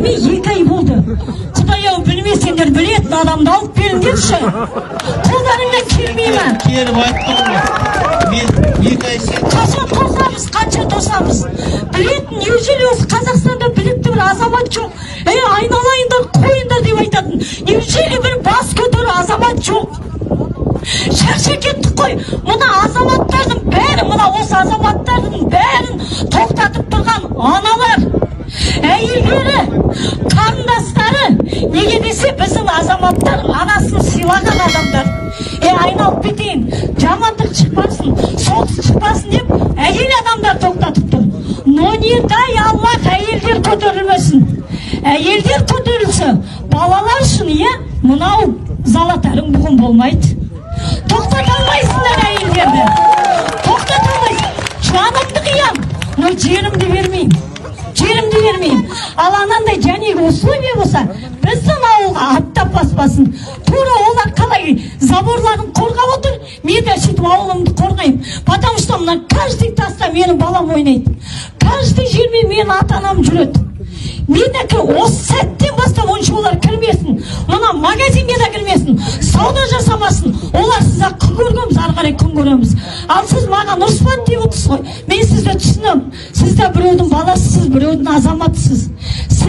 2 ай болды. Құдай-ау, білмесеңдер, білетін адамды алып беріңдерші. Қолдарыңнан келмей ме? Келіп айттым ғой. Мен 2 ай сен. Қашан тосамыз, қанша тосамыз? Білетін, неужели осы Қазақстанда білікті бір азамат жоқ? Ей, айналайындар, қойыңдар деп айтатын. Неужели бір бас көтеру азамат жоқ? Шаршап кеттік қой. Мына азаматтардың бәрі, мына осы азаматтардың бәрін тоқтатып тұрған аналар, әйелдері, қарындастары. Неге десе, біздің азаматтар анасын сыйлаған адамдар. Айналып кетейін, жамандық шықпасын, соғыс шықпасын деп әйел адамдар тоқтатып тұр. Но не дай Аллах, әйелдер көтерілмесін. Әйелдер көтерілсе, балалар үшін, иә, мынау золотарың бүгін болмайды. Тоқтата алмайсыңдар әйелдерді. Тоқтата алмайсың. Жанымды қиям, но жерімді бермеймін. Жерімді бермеймін. Ал анандай жәнегі условия болса, біздің ауылға аттап баспасын. Тура олар қалай заборларын қорғап отыр, мен де сөйтіп ауылымды қорғаймын. Потому что мына каждый таста менің балам ойнайды. Каждый жермен менің ата-анам жүреді. Мен де осы сәттен бастап онша олар кірмесін. Мына магазинге де кірмесін, сауда жасамасын. Оларсыз ақ күн көргенбіз, ары қарай күн көреміз. Ал сіз маған ұрыспады деп отырсыз ғой. Мен сізді түсінемін. Сіз де біреудің баласысыз, біреудің азаматысыз. Сіз